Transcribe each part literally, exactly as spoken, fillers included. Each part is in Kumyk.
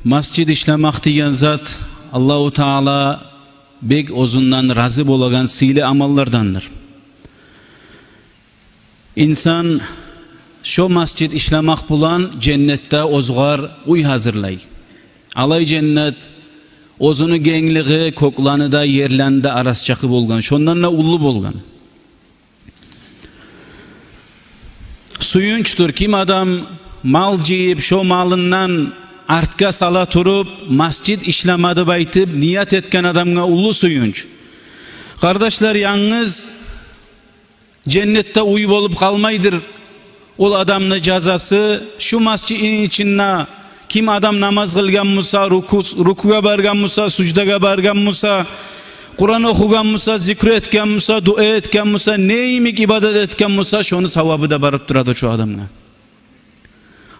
Масжит ишлемек деген зат Аллагьу Таала бек оьзюнден рази болагъан сыйлы амаллардандыр. Инсан шо масжит ишлемек булан женнетде оьзюне уьй гьазирлей. Алай женнет, оьзюню генглиги кёклени де, ерлени де арасы чакъы болгъан, шондан да уллу болгъан. Сююнчдюр, ким адам мал жыйып, шо малындан артгъа сала туруп, масжит ишлеме деп айтып ният этген адамгъа уллу сююнч. Къардашлар, янгыз женнетде уьй болуп къалмайдыр. Ол адамны жазасы шу масжитни ичинде ким адам намаз къылгъан буса, руку-, рукугъа баргъан буса, суждагъа баргъан буса, Къуран охугъан буса, зикру этген буса, дуа этген буса, не йимик ибадат этген буса, шону савабы да барып турады шо адамгъа.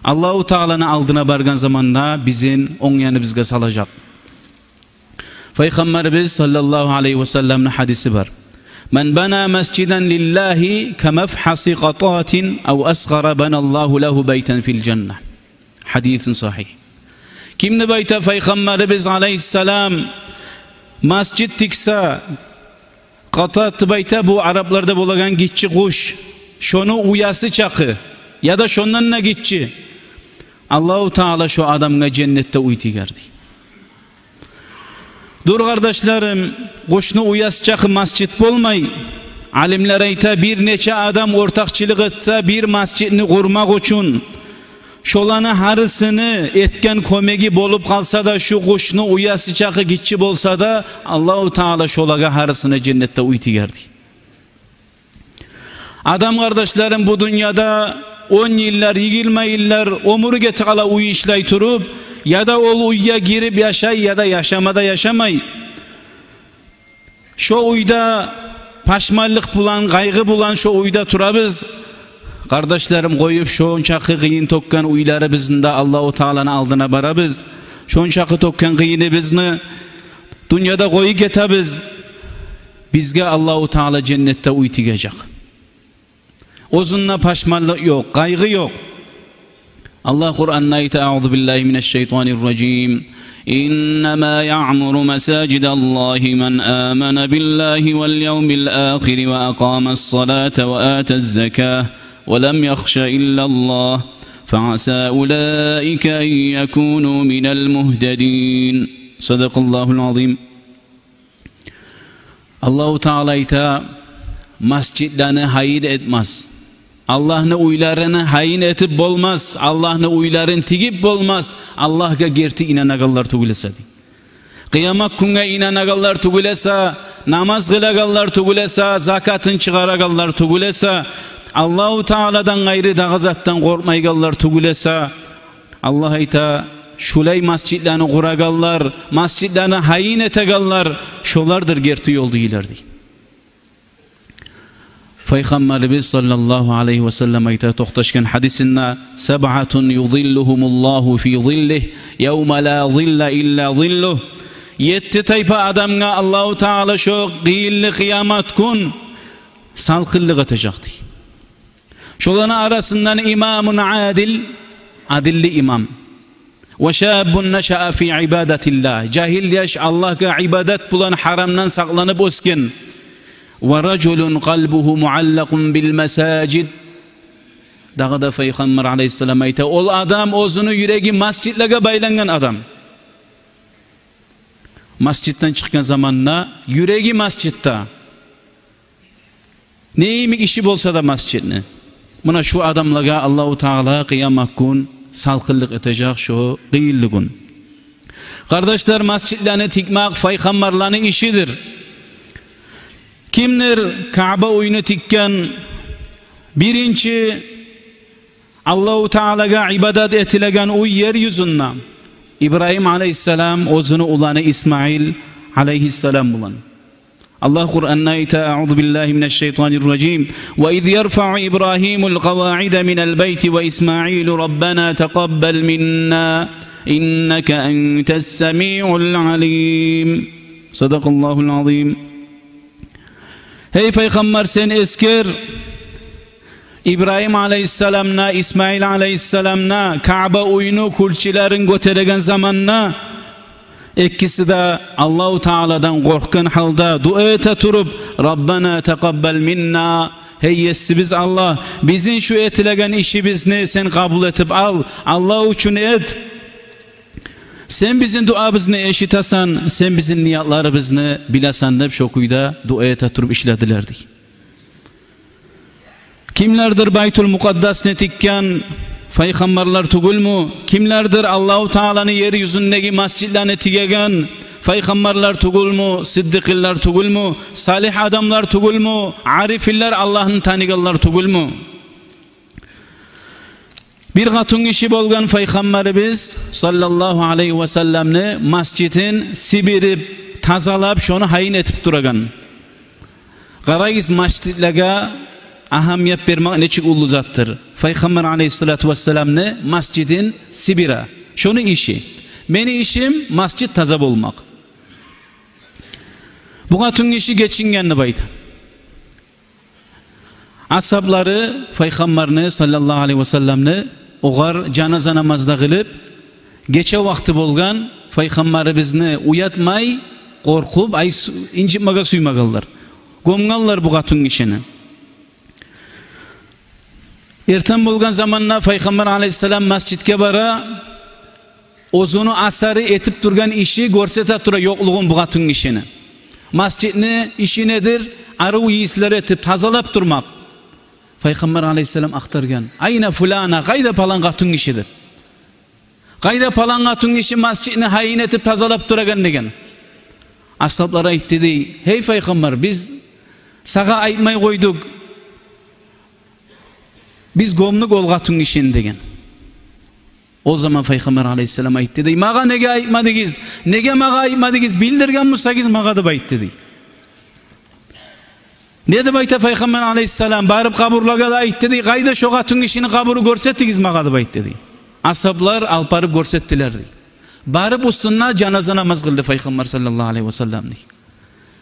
Аллагьу Тааланы алдына баргъан заманда бизин онг яныбызгъа салажакъ. Пайхаммарыбыз саллаллагьу алайгьи васалламны гьадиси бар: «Ман бана масжидан лиллагьи камафхаси къататин ав асгъара, баналлагьу лагьу байтан фил жанна». Гьадисун сагьигь. Ким деп айта Пайхаммарыбыз алайгьиссалам, масжит тиксе, къатат деп айта, бу арапларда болагъан гиччи къуш, шону уясы чакъы, яда шондан да гиччи, Аллагьу Таала шо адамгъа женнетде уьй тигер, дей. Дюр, къардашларым, къушну уясы чакъы масжит болмай. Алимлер айта, бир нече адам ортакъчылыкъ этсе бир масжитни къурмакъ учун, шоланы гьарисини этген кёмеги болуп къалса да, шу къушну уясы чакъы гиччи болса да, Аллагьу Таала шолагъа гьарисине женнетде уьй тигер, дей. Адам, къардашларым, бу дюньяда он йыллар, йигирма йыллар оьмюрю гетип къала уьй ишлей туруп, яда ол уьйге гирип яшай, яда яшама да яшамай. Шо уьйде пашманлыкъ булан, къайгъы булан шо уьйде турабыз. Къардашларым, къоюп шончакъы къыйын тёкген уьйлерибизни де Аллагьу Тааланы алдына барабыз. Шончакъы тёкген къыйыныбызны дюньяда къоюп гетебиз. Бизге Аллагьу Таала женнетде уьй тигежек. Оьзюнде пашманлыкъ ёкъ, къайгъы ёкъ. Аллагь Къуранда айта: «Аузу биллагьи минаш шайтанир ражим. Иннама яъмуру масажидаллагьи ман амана биллагьи вал явмил ахири ва акъамас салата ва атаз заката ва лам яхша иллаллагь, фа аса улаика ан якуну минал мугьтадин». Садакъаллагьул азим. Аллагьу Таала айта: масжитлени гьайын этмес. Аллагьны уьйлерин гьайын этип болмас, Аллагьны уьйлерин тигип болмас, Аллагьгъа герти инанагъанлар тюгюл эсе, дей. Къыямат гюнге инанагъанлар тюгюл эсе, намаз къылагъанлар тюгюл эсе, закатын чыгъарагъанлар тюгюл эсе, Аллагьу Тааладан къайры дагъы затдан къоркъмайгъанлар тюгюл эсе, Аллагь айта: шулай масжитлени къурагъанлар, масжитлени гьайын этегенлер, шолардыр герти ёлдагъылар, дей. Пайхаммарыбыз саллаллагьу алайгьи васаллам айта токъташгъан гьадисинде: «Сабъатун юзиллугьумуллагьу фи зиллигьи явма ла зилла илла зиллугь». Етти тайпа адамгъа Аллагьу Таала шо къыйынлы къыямат гюн салкъынлыкъ этежек, дей. Шоланы арасындан имамун адил, адилли имам. Ва шаббун нашаа фи ибадатиллагь. Жагьил яш Аллагьгъа ибадат булан гьарамдан сакъланып оьсген. Ва ражулун къалбугьу муаллакъун бил масажид. Дагъы да Пайхаммар алайгьиссалам айта: ол адам, оьзюню юреги масжитлеге байлангъан адам. Масжитден чыкъгъан заманда юреги масжитде. Не йимик иши болса да масжитни. Муна шу адамлагъа Аллагьу Таала къыямат гюн салкъынлыкъ этежек шо къыйынлы гюн. Къардашлар, масжитлени тикмек пайхаммарланы ишидир. Кимдир Кааба уьйню тикген? Биринчи Аллагьу Таалагъа ибадат этилеген уьй ер юзюнде. Ибрагьим алайгьиссалам оьзюню уланы Исмаил алайгьиссалам булан. Аллагь Къуранда айта: «Аузу биллагьи минаш шайтанир ражим. Ва из ярфау Ибрагьимул къаваида минал байти ва Исмаилу, раббана такъаббал минна, иннака антас самиул алим». Садакъаллагьул азим. Гьей пайхаммар, сен эсгер, Ибрагьим алайгьиссаламны, Исмаил алайгьиссаламны, Каъба уьйню кюлчелерин гётереген заманда, экиси де Аллагьу Тааладан къоркъгъан гьалда дуа эте туруп: «Раббана такъаббал минна», гьей Есибиз Аллагь, бизин шу этилеген ишибизни сен къабул этип ал, Аллагь учун эт. Сен бизин дуабызны эшитесен, сен бизин ниятларыбызны билесен деп, шо кюйде дуа эте туруп ишледилер, дей. Кимлердир Байтул Мукъаддасны тикген? Пайхаммарлар тюгюлмю? Кимлердир Аллагьу Тааланы ер юзюндеги масжидлени тигеген? Пайхаммарлар тюгюлмю? Сыддыкъылар тюгюлмю? Салигь адамлар тюгюлмю? Арифлер, Аллагьны таныгъанлар тюгюлмю? Бир къатынгиши болгъан, Пайхаммарыбыз саллаллагьу алайгьи васалламны масжидин сибирип, тазалап, шону гьайын этип турагъан. Къарагъыз, масжидлеге агьамият бермек нечик уллу затдыр. Пайхаммар алайгьиссалату вассаламны масжидин сибире. Шону иши. Мени ишим масжид таза болмакъ. Бу къатынгиши гечинген деп айта. Асгьаблары Пайхаммарны саллаллагьу алайгьи васалламны огъар жаназа намаз да къылып, гече вакъти болгъан, Пайхаммарыбызны уятмай, къоркъуп, ай, су-, инжитмеге сюймегенлер. Гёмгенлер бу къатынгишини. Эртен болгъан заманда Пайхаммар алайгьиссалам масжидге бара, оьзюню асары этип тургъан иши гёрсете тура ёкълугъун бу къатынгишини. Масжидни иши недир? Арив ийислер этип, тазалап турмакъ. Пайхаммар алайгьиссалам ахтаргъан: «Айна фулана, къайда палан къатынгиши?» — деп. «Къайда палан къатынгиши масжидни гьайын этип, тазалап турагъан?» — деген. Асгьаблар айтды дей: «Гьей Пайхаммар, биз сагъа айтмай къойдукъ. Биз гёмдюк ол къатынгишини», — деген. О заман Пайхаммар алайгьиссалам айтды дей: «Магъа неге айтмадыгъыз? Неге магъа айтмадыгъыз? Билдирген бусагъыз магъа», — деп айтды дей. Не деп айта Пайхаммар алайгьиссалам? Барып къабурлагъа да айтды дей: «Къайда шо къатынгишини къабуру, гёрсетигиз магъа», — деп айтды дей. Асгьаблар алып барып гёрсеттилер дей. Барып уьстюнде жаназа намаз къылды Пайхаммар саллаллагьу алайгьи васалламны.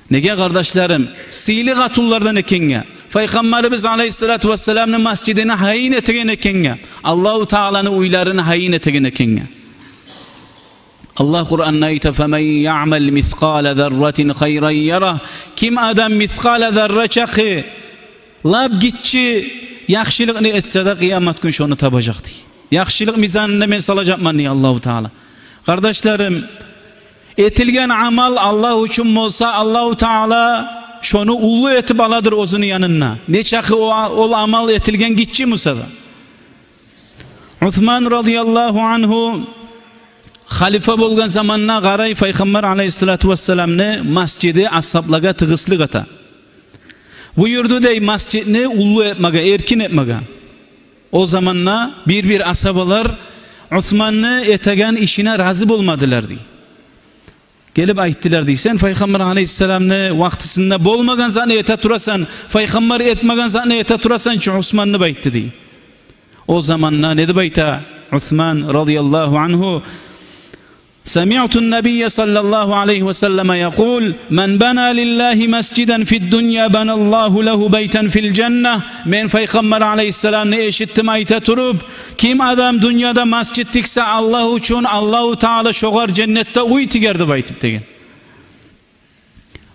Неге, къардашларым? Сыйлы къатынлардан экенге. Пайхаммарыбыз алайгьиссалату вассаламны масжидини гьайын этеген экенге. Аллагьу Тааланы уьйлерини гьайын этеген экенге. Аллагь Къуранда айта: «Фаман яъмал мискъала зарратин хайран ярагь». Ким адам мискъала зарра чакъы лап гиччи яхшылыкъны этсе де, къыямат гюн шону табажакъ дей. Яхшылыкъ мизанына мен салажакъман дей Аллагьу Таала. Къардашларым, этилген амал Аллагь учун болса, Аллагьу Таала шону уллу этип аладыр оьзюню янында. Не чакъы о, ол амал этилген гиччи буса да. Усман радияллагьу ангьу халифа болгъан заманда къарай Пайхаммар алайгьиссалату вассаламны масжиди асгьаблагъа тыгъыслыкъ эте. Буюрду дей масжидни уллу этмеге, эркин этмеге. О заманда бир-бир асгьабалар Усманны этеген ишине рази болмадылар дей. Гелип айтдылар дей: «Сен Пайхаммар алайгьиссаламны вакътисинде болмагъан затны эте турасан, Пайхаммар этмеген затны эте турасан чы, Усман», — деп айтды дей. О заманда не деп айта Усман радияллагьу ангьу? «Самиъту ннабийя саллаллагьу алайгьи васаллама якъул: ман бана лиллагьи масжидан фид дунья, баналлагьу лагьу байтан фил жанна». Мен Пайхаммар алайгьиссаламны эшитдим айта туруп: «Ким адам дюньяда масжид тиксе Аллагь учун, Аллагьу Таала шогъар женнетде уьй тигер», — деп айтып деген.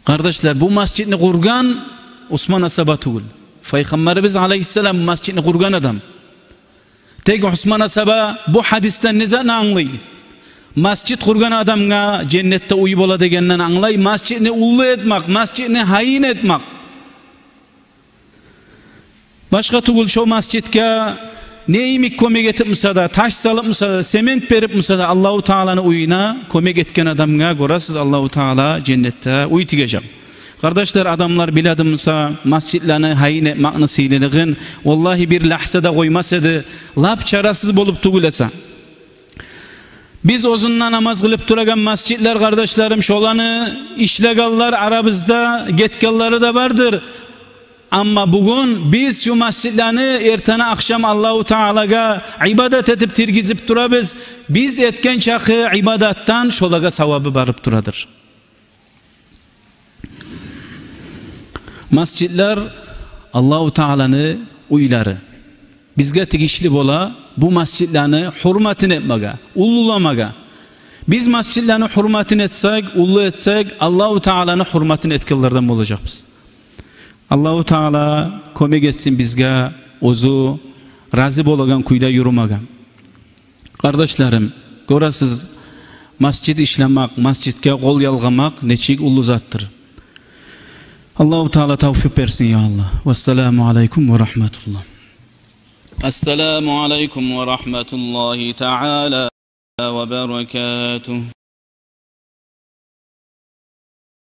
Къардашлар, бу масжидни къургъан Усман асгьаба тюгюл. Пайхаммарыбыз алайгьиссалам масжидни къургъан адам. Тек Усман асгьаба бу гьадисден не затны англай? Масжид къургъан адамгъа женнетде уьй бола дегенден англай масжидни уллу этмек, масжидни гьайын этмек. Башгъа тюгюл, шо масжидге не йимик кёмек этип буса да, таш салып буса да, цемент берип буса да, Аллагьу Тааланы уьюне кёмек этген адамгъа, гёресиз, Аллагьу Таала женнетде уьй тигежек. Къардашлар, адамлар биледи буса масжидлени гьайын этмекни сыйлылыгъын, валлагьи, бир лагьза да къоймас эди, лап чарасыз болуп тюгюл эсе. Биз оьзюнде намаз къылып турагъан масжидлер, къардашларым, шоланы ишлегенлер арабызда, гетгенлери де бардыр. Амма бугюн биз шу масжидлени эртени ахшам Аллагьу Таалагъа ибадат этип тиргизип турабыз. Биз этген чакъы ибадатдан шолагъа савабы барып турадыр. Масжидлер Аллагьу Тааланы уьйлери. бизге тийишли бола бу масжитлени гьюрматын этмеге, уллуламагъа. Биз масжитлени гьюрматын этсек, уллу этсек, Аллагьу Тааланы гьюрматын этгенлерден болажакъбыз. Аллагьу Таала кёмек этсин бизге оьзю рази болагъан кюйде юрюмеге. Къардашларым, гёресиз, масжит ишлемек, масжитге къол ялгъамакъ нечик уллу затдыр. Аллагьу Таала тавфикъ берсин, я Аллагь. Вассаламу алайкум ва рагьматуллагь. Ассаламу алайкум ва рагьматуллагьи таала ва баракатугь.